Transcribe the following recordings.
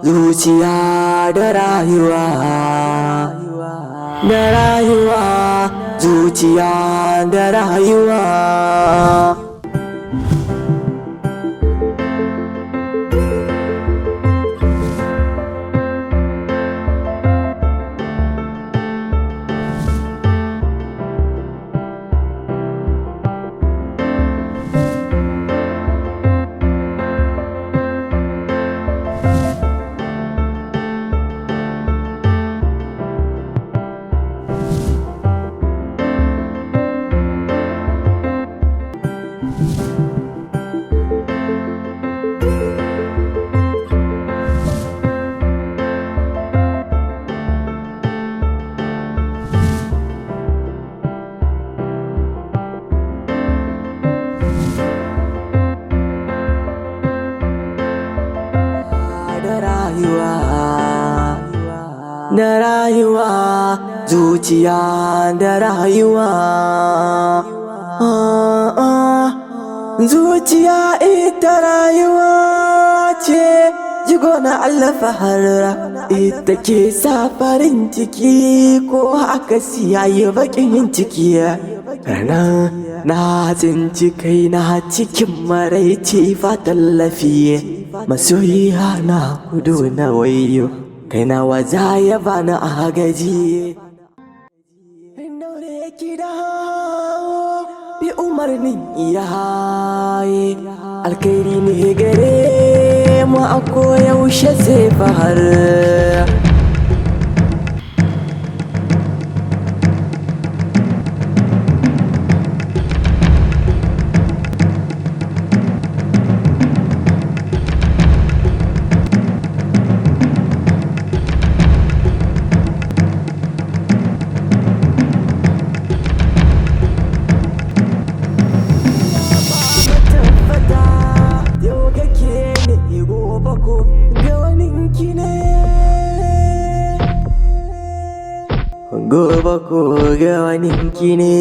Zuciya da rayuwa, da rayuwa, zuciya da rayuwa. Da rayuwa, da rayuwa, zuciya da rayuwa. Ah, ah. Zuciya ita rayuwa ce, jigo na alfahar, ita ke sa farin ciki ko akasi yayi bakin ciki. Ranar na tsinci kaina cikin maraici fa tallafi, masoyiya na gudu na wayo kaina, waza ya bani agaji. Daure ki dawo, bi umarnin iyaye, alkhairi ne gare mu a koyaushe zai fahar. Tabbata yau kake ne, gobe ko ga waninki ne, gobe ko ga waninki ne.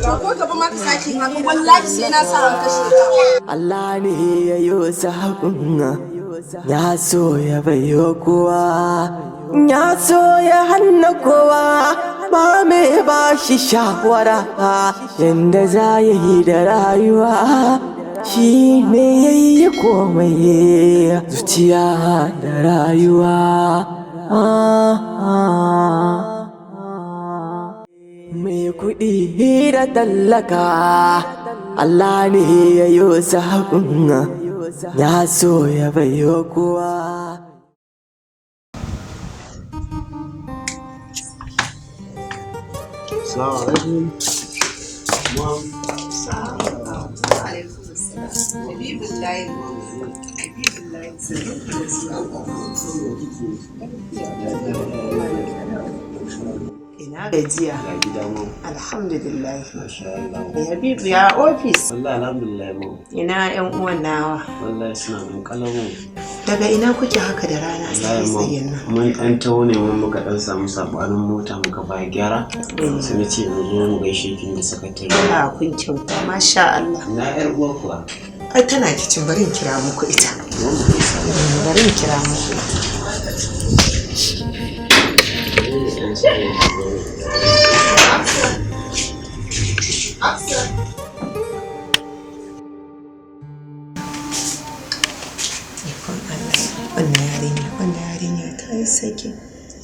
Ko gaba ma ka sake yin haka, wallahi sai na sa an kashe ka. Allah ne ya yi saƙon, ya so ya bayo kowa, ya so ya hanna kowa, ba mai ba shi shawara yanda za ya yi da rayuwa. Shi ne ya yi komai, zuciya da rayuwa. Ah, ah. Mai kuɗi da tallaka, Allah ne ya yi saƙon, ya so ya bayo kowa. Assalamu alaikum. Mom. Habibullahi. Habibullahi. Ina gajiya. Ya gida, mom? Alhamdulillah. Masha Allah. Habibu, ya ofis? Wallahi alhamdulillah, mom. Ina yan uwan nawa? Wallahi suna nan kalau, mom. Daga ina kuke haka da rana Wallahi sai mom. tsayen nan? Mun ɗan taho ne, mun muka ɗan samu sabanin mota muka baya gyara. Sai na ce mu zo mu gaishe kin da sakatare. A, kun kyauta, masha Allah. Na ƴar uwa kuwa? Ai tana kicin, bari in kira muku ita. Zo mu gaisa. Bari in kira muku ita. Wannan yarinya ta yi saki.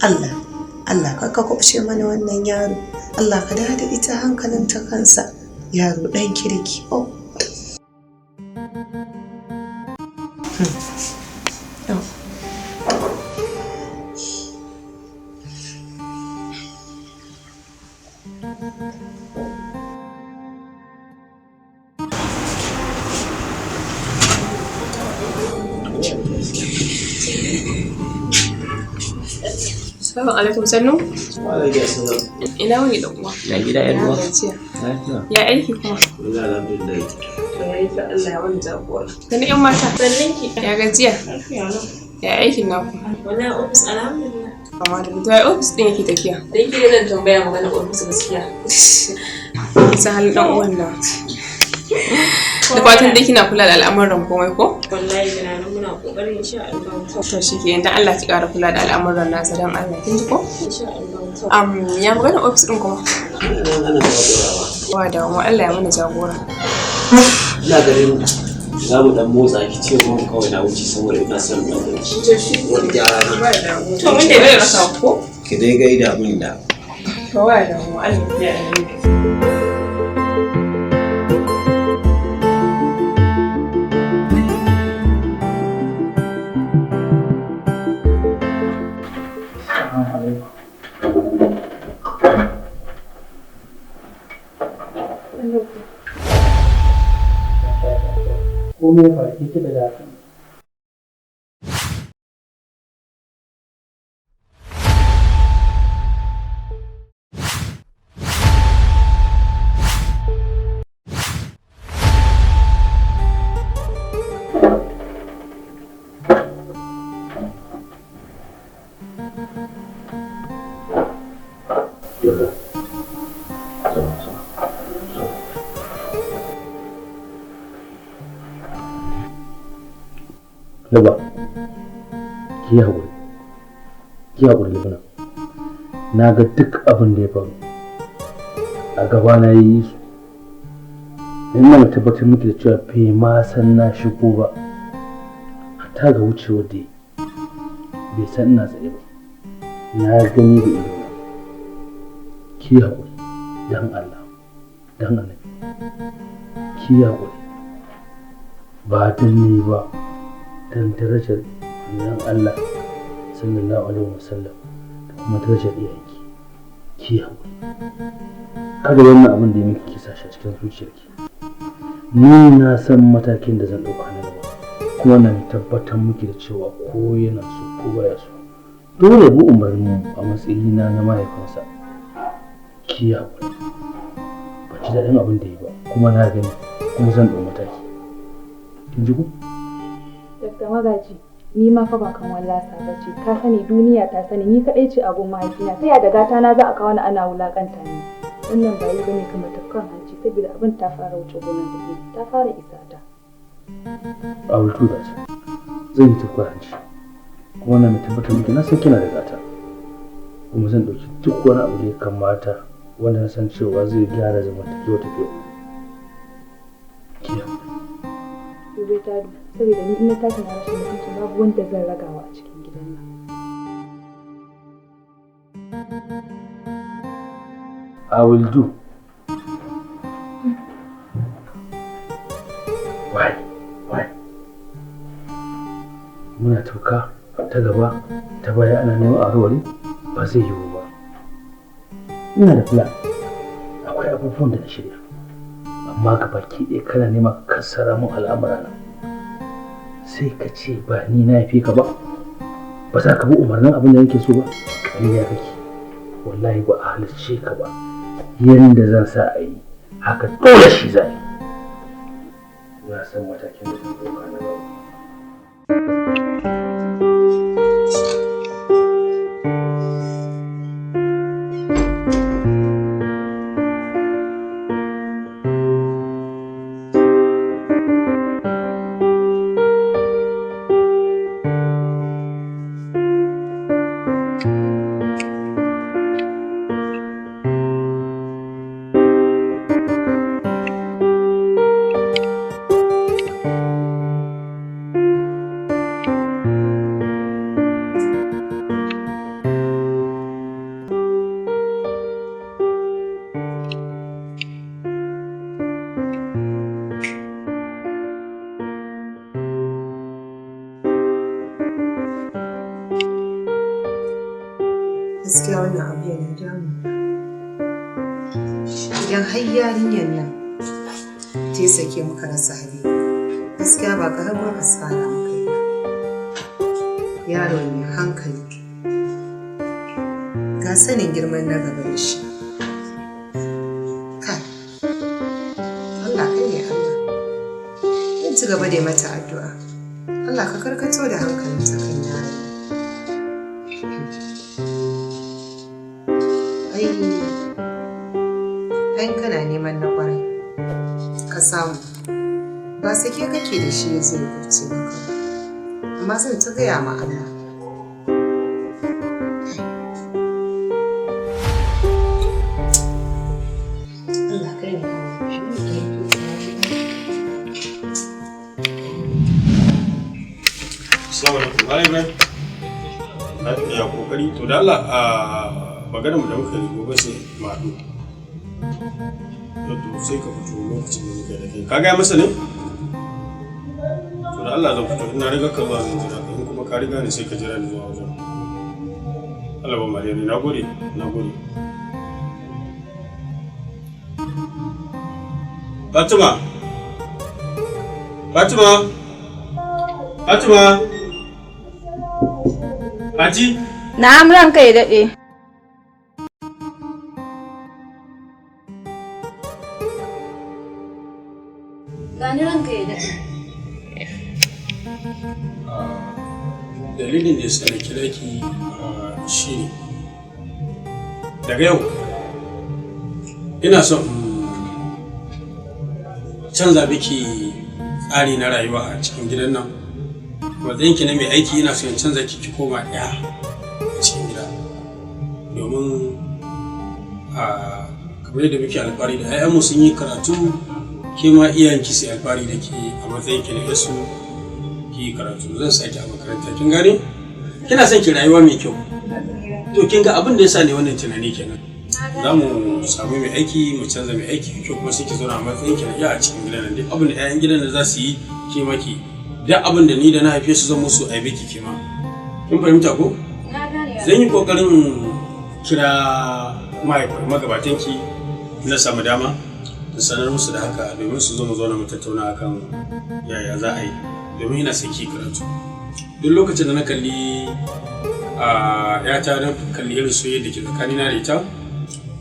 Allah, Allah ka ka kubce mana wannan yaro. Allah ka dawo da ita hankalin ta kansa. Yaro ɗan kirki. Oh. Oh. Assalamu alaikum sannu. Wa alaikum assalam. Ina wani dan uwa? Ya gida yar uwa? Lafiya. Lafiya. Ya aiki kuma? Wallahi alhamdulillah. To yayi ta Allah ya wani jagora. Sani yan mata. Sannan ki. Ya gajiya? Lafiya lau. Ya aikin naku? Wallahi ofis alhamdulillah. Amma da to ai ofis din yake tafiya. Dan ki zan tambaya magana ofis gaskiya. San halin dan uwan nan. Da fatan dai kina kula da al'amuran komai ko? Wallahi muna nan muna kokarin insha Allah. To shikenan dan Allah ki ƙara kula da al'amuran nasa dan Allah kin ji ko? Insha Allah. Ya magana ofis din kuma? Ana nan ana jagorawa. Wa da mu Allah ya mana jagora. Ina ganin za mu dan motsa ki ce mun kawai na wuce saboda ina son dan dauki. To shi Wani gyara ne. ba da mu. To mun da bai rasa ko? Ki dai gaida min da. To wa da mu Allah ya yi. Komai ya faru ke kika da haka. Luba, ki yi haƙuri, ki yi haƙuri Lubna. Na ga duk abin da ya faru a gaba na yi su. Ina mai tabbatar miki da cewa bai ma san na shigo ba, hatta ga wucewar da ya yi, bai san ina tsaye ba. Na gani da idona. Ki yi haƙuri, don Allah, don Annabi. Ki yi haƙuri, ba don ni ba. Don darajar manzon Allah sallallahu alaihi wasallam da kuma darajar iyayenki ki haƙuri kada wannan abin da ya miki ki sa shi a cikin zuciyarki. Ni na san matakin da zan ɗauka na gaba kuma na tabbatar miki da cewa ko yana so ko baya so dole bi umarnin mu a matsayina na mahaifinsa. Ki haƙuri, ban ji daɗin abin da ya yi ba kuma na gani kuma zan ɗau mataki. Kin ji ko? Dr. Magaji, ni ma fa ba kan wallasa ba ce, ka sani duniya ta sani ni kaɗai ce abun mahaifina, ta yaya da gata na za a kawo ni ana wulaƙanta ni. Wannan ba yi bane kamar tafkan hanci saboda abin ta fara wuce gona da iri, ta fara isa ta. I will do that. Zan yi tafkar hanci. Kuma na mai tabbatar miki na san kina da gata. Kuma zan ɗauki duk wani abu da ya kamata wanda na san cewa zai gyara zamantakewa ta fiye. Ki haƙuri. Dube ta saboda ni in na tashi na rashin mutunci babu wanda zan ragawa a cikin gidan nan. I will do. Why? Why? Muna tauka ta gaba ta baya ana neman a warware ba zai yiwu ba. Ina da plan. Akwai abubuwan da na shirya. Amma ga baki ɗaya kana nema ka kassara mun al'amura na. Sai ka ce ba ni na haife ka ba. Ba za ka bi umarnin abin da nake so ba. Ƙarya kake. Wallahi ba a halicce ka ba. Yanda zan sa a yi haka dole shi za a yi. Na san matakin da zan ɗauka na gaba. Gaskiya wannan abu yana damu. Idan har yarinyar nan ta sake muka rasa Habibu, gaskiya ba ƙaramin asara muka yi ba. Yaro mai hankali, ga sanin girman na gaba da shi. Kai, Allah kai ne Allah. Zan ci gaba da yi mata addu'a. Allah ka karkato da hankalinta kan yaron. Ai, ai kana neman na kwarai ka samu ba sake kake da shi ya zo ya kubce maka ba. Amma zan ta gaya ma Allah. Allah kai ne Assalamu alaikum. Malam Ibrahim. Ya kokari to da Allah a maganar mu da muka yi gobe sai mu haɗu. To sai ka fito lokacin da muka yi da kai. Ka gaya masa ne? To da Allah zan fito ina riga ka zuwa zan jira ka in kuma ka riga ni sai ka jira ni zuwa wajen. Allah ba mariya ne nagode nagode. Fatima. Fatima. Fatima. Fati. Na'am ranka ya daɗe. Gani ranka ya daɗe. Dalilin da ya sa na kira ki shi ne daga yau ina son in canza miki tsari na rayuwa a cikin gidan nan. Matsayinki na mai aiki ina son in canza ki ki koma ɗaya a cikin gida domin a kamar yadda muke alfahari da 'ya'yanmu sun yi karatu, ke ma iyayenki su yi alfahari da ke a matsayinki na 'yarsu ki yi karatu. Zan saki a makaranta, kin gane? Kina son ki rayuwa mai kyau. To kin ga abin da yasa ne wannan tunani kenan. Za mu samu mai aiki, mu canza mai aiki, ke kuma sai ki zauna a matsayin ki na iya a cikin gidan nan. Duk abin da 'ya'yan gidan nan za su yi ke ma ki, duk abin da ni da na haife su zan musu aibe ki ke ma. Kin fahimta ko? Zan yi kokarin kira magabatan ki na samu dama da sanar musu da haka domin su zo mu zauna mu tattauna akan yaya za a yi, domin ina son ki karatu. Duk lokacin da na kalli a yata, na kalli irin soyayya da ke tsakanina da ita,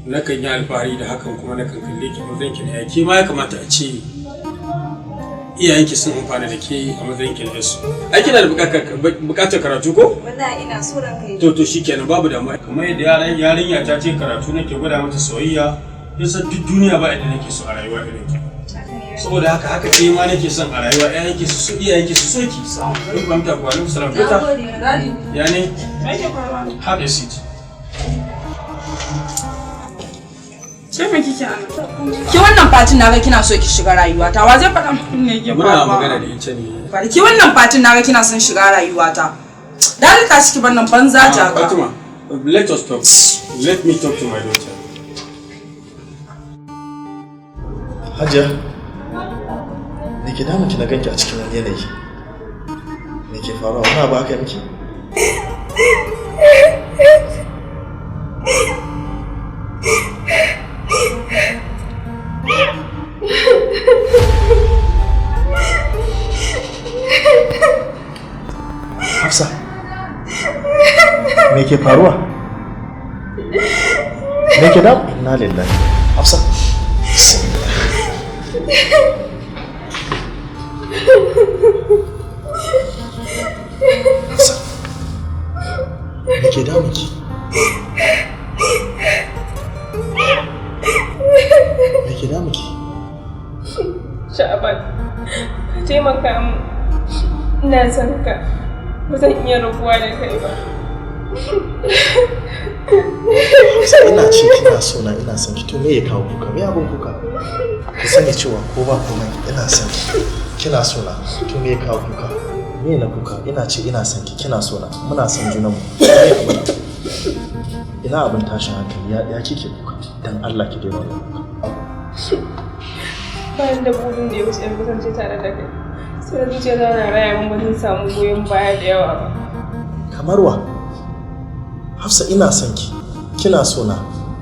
nakan yi alfahari da hakan kuma nakan kalle ki a matsayin ki na ya. Ke ma ya kamata a ce iyayenki sun amfana da ke a matsayin ki na yasu. Ai kina da buƙatar karatu ko? Wallahi ina so ranka ya To shikenan, babu damuwa. Kamar yadda yaran yarinya ta ce karatu nake gwada mata soyayya, kin san duk duniya ba inda nake so a rayuwa irin ki. Saboda haka haka ke ma nake son a rayuwa ƴaƴanki su so iyayenki su so ki. Kun fahimta ko? Alaikum salam. Fita. Ya ne? Have a seat. Ke me kike ana? Ki wannan fatin naga kina so ki shiga rayuwata. Wa zai faɗa min ne ke Muna faruwa? magana da ita ne. Bari ki wannan fatin naga kina son shiga rayuwata. Da ka shi ki bar nan banza jaka. Fatima, let us talk. Let me talk to my daughter. Hajiya, me ke damun ki na ganki a cikin wani yanayi? Me ke faruwa? Wani abu aka yi miki? Hafsa, me ke faruwa? Me ke damun? Inna lillahi. Hafsa. Hafsa, me ke damun ki? Me ke damun ki? Sha'aban, ka taimaka min. Ina son ka. Ba zan iya rabuwa da kai ba. Hafsa, ina ce kina so na, ina son ki, to me ya kawo kuka? Me abin kuka? Ki sani cewa ko ba komai ina son ki. Kina so na, to me ya kawo kuka? Me na kuka? Ina ce ina son ki, kina so na, muna son junanmu. Me abin? Ina abin tashin hankali? Ya ya kike kuka? Dan Allah ki daina wannan kuka. Bayan da burin da ya wuce in kasance tare da kai. Sai da zuciya ta na raya min ba zan samu goyon baya da yawa ba. Kamar wa? Hafsa, ina son ki. Kina so na,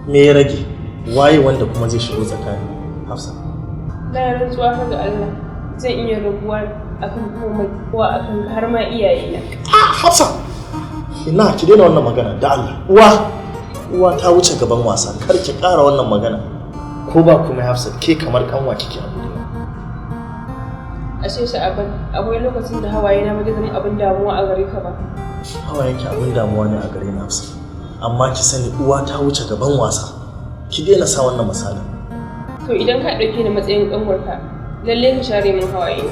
me ya rage? Waye wanda kuma zai shigo tsakani? Hafsa. Na yi rantsuwa har ga Allah zan iya rabuwa akan komai ko akan har ma iyayena. Hafsa! Ina ki daina wannan magana da Allah. Uwa, uwa ta wuce gaban wasa, kar ki ƙara wannan magana. Ko ba komai Hafsa, ke kamar kanwa kike a gurina. Ashe Sha'aban, akwai lokacin da hawaye na ba zai zama abin damuwa a gare ka ba. Hawayenki abin damuwa ne a gare ni Hafsa. Amma ki sani uwa ta wuce gaban wasa. Ki daina sa wannan misalin. To idan ka ɗauke ni matsayin ƙanwarka, lallai ka share min hawaye.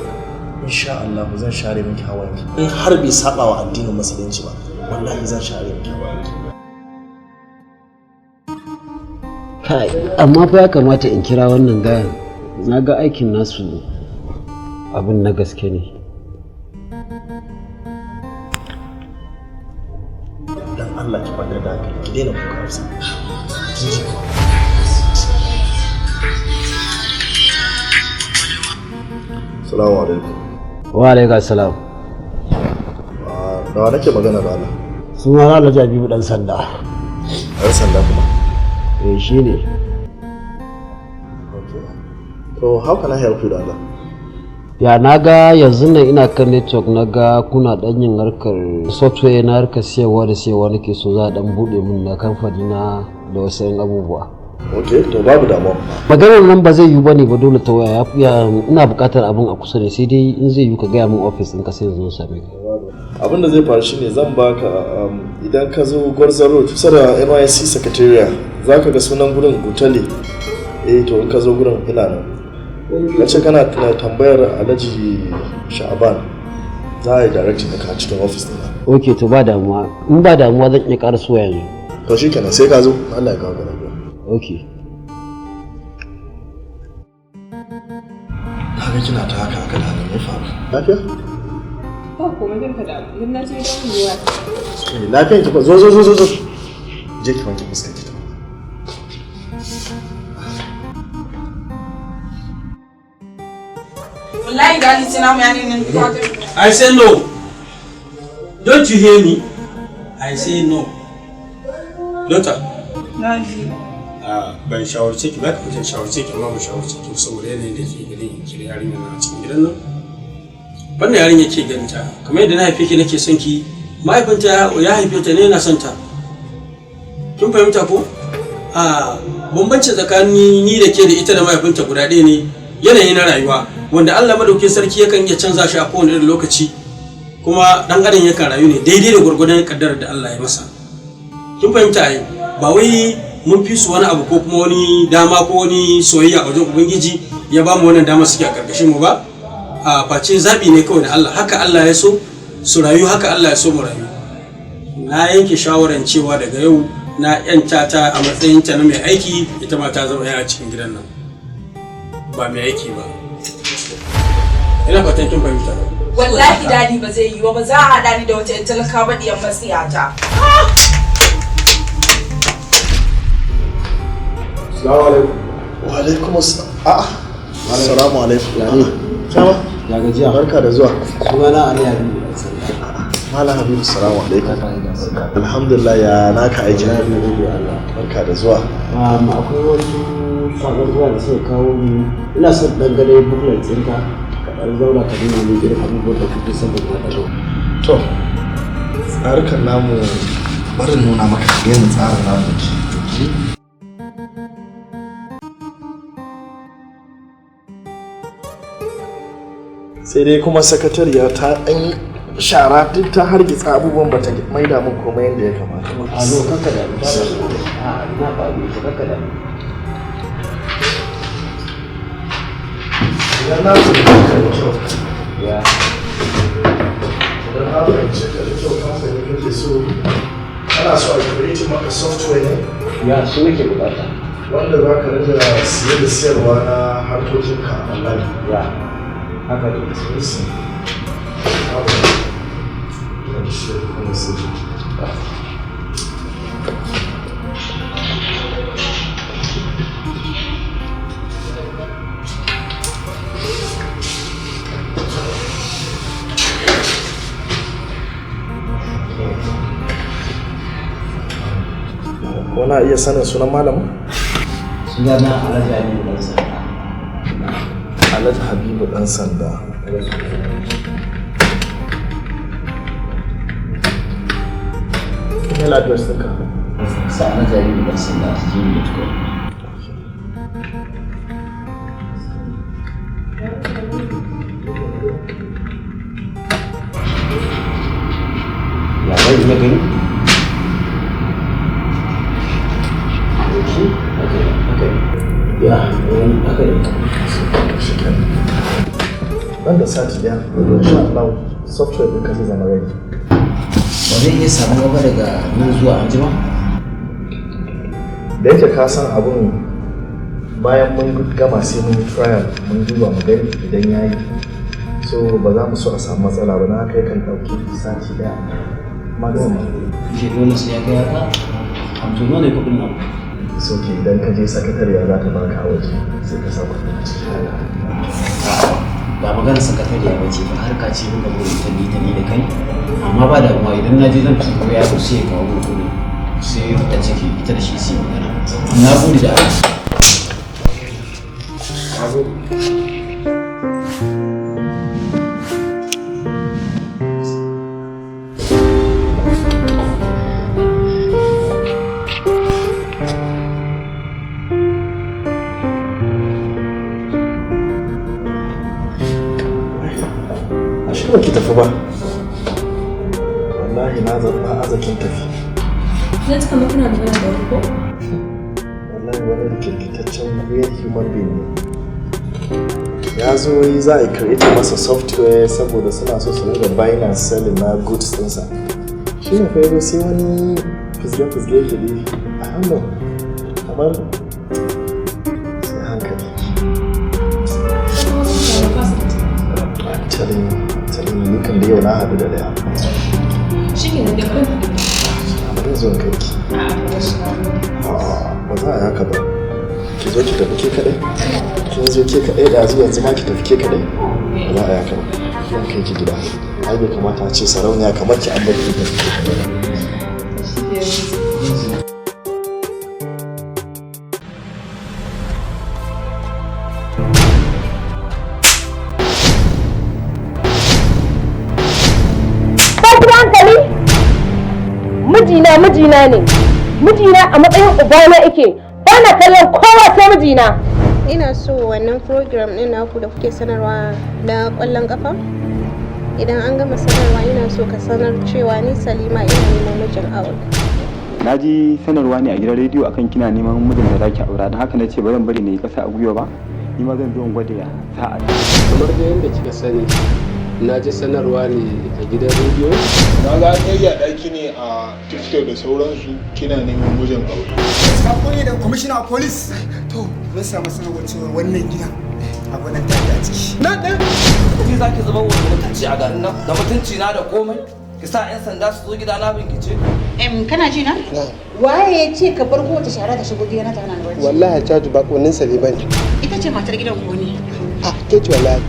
Insha Allah zan share miki hawayenki. In har bai saba wa addinin musulunci ba, wallahi zan share miki hawayenki. Kai, amma fa ya kamata in kira wannan gayan. Na ga aikin nasu abin na gaske ne. Dan Allah ki kwantar da hankali, ki daina kuka Hafsa. Kin ji ko? Salamu alaikum. Wa alaikum salam. Da wa nake magana da Allah? Suna na Alhaji Habibu dan sanda. Dan sanda kuma? Eh shi ne. Okay. To how can I help you da Allah? Ya na ga yanzu nan ina kan network na ga kuna dan yin harkar software na harkar siyarwa da siyarwa nake so za a dan bude min na kamfani na da wasu 'yan abubuwa. Okay, to babu damuwa. Maganar nan ba zai yiwu bane ba dole ta waya ya ina buƙatar abin a kusa ne sai dai in zai yiwu ka gaya min office ɗinka sai yanzu same ka. Abin da zai faru shine zan baka idan ka zo Gwarza Road kusa da NYSC Secretariat za ka ga sunan gurin Gutale. Eh to in ka zo gurin ina nan. Ka ce kana tambayar Alhaji Sha'aban za a yi directing ɗinka a cikin office ɗina. Okay to ba damuwa in ba damuwa zan iya ƙarasowa yanzu. To shikenan sai ka zo Allah ya kawo ka lafiya. Okay. Kaga kina ta haka haka da me faru? Lafiya? Ba komai karka damu, idan na je gidan mu yi Eh, lafiyan ki fa zo zo zo zo zo. Je ki wanke fuskar ki. Wallahi dadi sai na mu yani nan duka. I say no. Don't you hear me? I say no. Daughter. Na ji. Ban shawarce ki ba ka wajen shawarce ki amma ban shawarce ki saboda yanayin da ke gani ki da yarinya na cikin gidan nan. Wannan yarinya ke ganin ta kamar yadda na haife ki nake son ki, mahaifinta ya haife ta ne yana son ta. Kin fahimta ko? A bambanci tsakanin ni da ke da ita da mahaifinta guda ɗaya ne, yanayi na rayuwa wanda Allah madaukakin sarki yakan iya canza shi a kowane irin lokaci, kuma dan adam yakan rayu ne daidai da gwargwadon kaddarar da Allah ya masa. Kin fahimta ai? Ba wai mun fi su wani abu ko kuma wani dama ko wani soyayya a wajen Ubangiji ya ba mu wannan dama suke a karkashin mu ba, a face zaɓi ne kawai da Allah. Haka Allah ya so su rayu, haka Allah ya so mu rayu. Na yanke shawaran cewa daga yau na yanta ta a matsayin ta na mai aiki, ita ma ta zama ya a cikin gidan nan ba mai aiki ba. Ina fatan kin fahimta. Wallahi dadi ba zai yiwu ba, za a haɗa ni da wata 'yan talaka ba diyan matsiyata. Assalamu alaikum. Wa alaikum assalam. A'a. Assalamu alaikum. Sama. Ya gajiya. Barka da zuwa. Sunana Ali Habibu dan sanda. Malam Habibu assalamu alaikum. Alhamdulillah ya naka aiki. Barka da zuwa. Akwai wasu sabon zuwa da suka kawo ni. Ina son dan gane booklet ɗinka ka dan zauna ka nuna min irin abubuwan da kuke son na ɗago. To tsarukan namu barin nuna maka yadda tsarin namu ke. Sai dai kuma sakatariya ta ɗan shara duk ta hargitsa abubuwan bata maida min komai yadda ya kamata ba. A no kanka da a na ba ni kanka da. Idan na fahimce ka da kyau. Ya. Idan na fahimce ka da kyau kamfani kake so ana so a create maka software ne? Ya shi nake bukata. Wanda za ka rinka siye da siyarwa na harkokinka online. Ya. Haka ne. Listen. Let me share the conversation. Ko na iya sanin sunan malamin? Sunana Alhaji Habibu Dan Sanda. Alhaji Habibu Dan Sanda. Email address ɗinka? Sa Alhaji Habibu Dan Sanda @gmail.com. Ya zan iya gani? Okay. Ya, haka ne. Nan da sati ɗaya, insha Allah software ɗinka zai zama ready. Ba zai iya samuwa ba daga nan zuwa anjima? Da yake ka san abun, bayan mun gama sai mun yi trial, mun duba mu gani idan ya yi. So ba za mu so a samu matsala ba, na haka yakan ɗauki sati ɗaya maximum. Ke dole sai ya kai haka? Hamsin nawa ne kuɗin nan? So ke idan ka je, sakatariya za ta baka a waje, sai ka sa kuɗi a ciki. Ba magana sakatariya ba ce ba, harka ce muka zo ita ni ta ni da kai, amma ba damuwa, idan na je zan turo yaro sai ya kawo min kuɗi, sai ta ciki ita da shi su yi magana. Na gode da Allah. Na gode. Ashe ba ki tafi ba. Wallahi na zaɓa azakin tafi. Na ci kamar kana magana da wani ko? Wallahi wani rikirkitaccen weird human being ne. Ya zo yi za a create masa software saboda suna so su ringa buying and selling na goods ɗinsa. Shi ne fa yazo sai wani fizge-fizge yake dai. I don't know. Kamar sai hankali. I'm telling you, I'm telling you, ni kan da yau na haɗu da ɗaya. Shi ke nan da kan. Bari zo in kai ki. A'a, ba za a yi haka ba. Ki zo ki tafi ke kaɗai. Kin zo ke kaɗai da yanzu ma ki tafi ke kaɗai. Ba za a yi haka ba. Zan kai ki gida. Ai bai kamata a ce sarauniya kamar ki an bari ki tafi ke kaɗai ba. Ba ki da hankali? Mijina mijina ne. Mijina a matsayin ubana yake. Ba na kallon kowa sai mijina. Ina so wannan program ɗin naku da kuke sanarwa na ƙwallon ƙafa, idan an gama sanarwa ina so ka sanar cewa ni Salima ina neman mijin aure. Na ji sanarwa ne a gidan rediyo akan kina neman mijin da zaki aura, don haka na ce bari bari na yi kasa a gwiwa ba, ni ma zan zo in gwada ya sa'a. Kamar da yadda kika sani, na ji sanarwa ne a gidan rediyo. Na ga an yayyada ki ne a TikTok da sauransu, kina neman mijin aure. Sako ne daga Commissioner of Police. To, mun samu sanarwar cewa wannan gidan abu nan take a ciki. Nan ɗin? Ni za ki zubar wa mutunci a garin nan, da mutunci na da komai. Ki sa 'yan sanda su zo gida na bincike. Kana ji na? Waye ya ce ka bar kowace shara ta shigo gidana ta hana ni barci? Wallahi Hajjaju, bakonin Salima ne. Ita ce matar gidan ko ne? Ah, ke ce wallahi.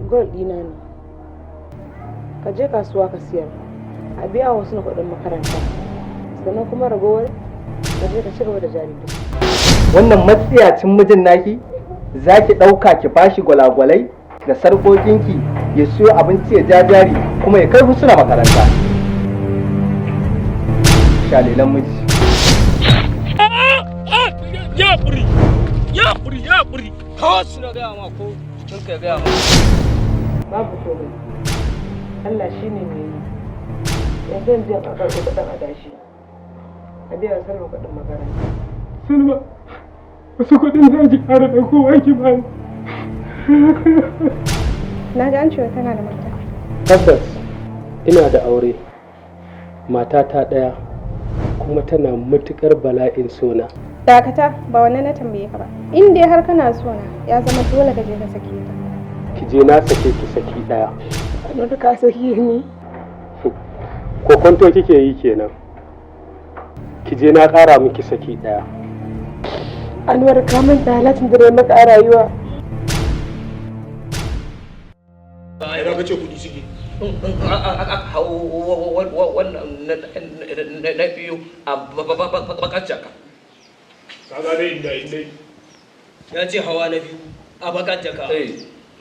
Gold ɗina ne. Ka je kasuwa ka siyar. A biya wasu na kuɗin makaranta. Sannan kuma ragowar ka je ka ci gaba da jari. Wannan matsiyacin mijin naki za ki ɗauka ki bashi gwalagwalai da sarƙoƙinki, ya siyo abinci, ya ja jari, kuma ya kai Husna makaranta. Shalilan miji. Ya buri, ya buri, ya buri. Kawo su na gaya ma ko jikinka ya gaya ma. Babu komai. Allah shi ne mai yi. Yanzu yanzu ya karɓi kuɗin adashi. A biya wa Salma kuɗin makaranta. Salma, wasu kuɗin za ki ƙara ɗaukowa ki bani. Na ji an cewa tana da mata. Tabbas ina da aure, matata ɗaya, kuma tana matuƙar bala'in sona. Dakata, ba wannan na tambaye ka ba. In dai har kana so na, ya zama dole ka je ka sake ta. Ki je, na sake ki saki ɗaya. Anwar, ka saki ni. Ko kwanto kike yi kenan? Ki je, na ƙara miki saki ɗaya. Anwar, ka manta halaccin da na maka a rayuwa. Ina kace kudi suke? In aka hau wannan na biyu a bakar jaka. Kaga dai inda inda. Ya ce hawa na biyu a bakar jaka.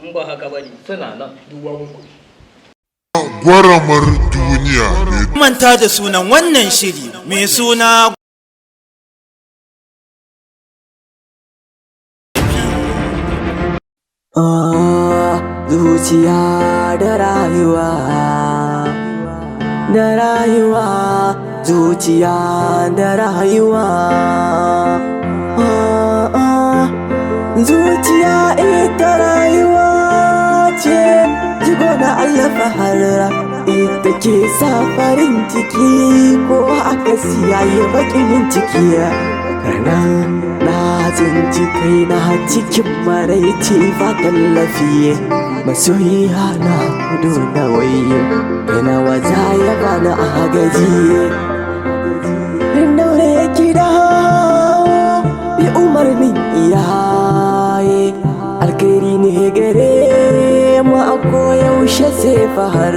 In ba haka ba ne. Suna nan. Duba mun kuɗi. Gwaramar duniya ne. Manta da sunan wannan shiri mai suna Ah, zuciya da rayuwa, da rayuwa, zuciya da rayuwa. Ah, ah, zuciya ita rayuwa ce, jigo na alfaharra, ita ke sa farin ciki ko akasi yayi bakin ciki. Ranar na tsinci kaina cikin maraici ba tallafi, masoyiya na kudu na wayo ina waza ya bani agaji. Daure ki dawo, bi umarnin iyaye, alkhairi ne gare mu a koyaushe sai fahar.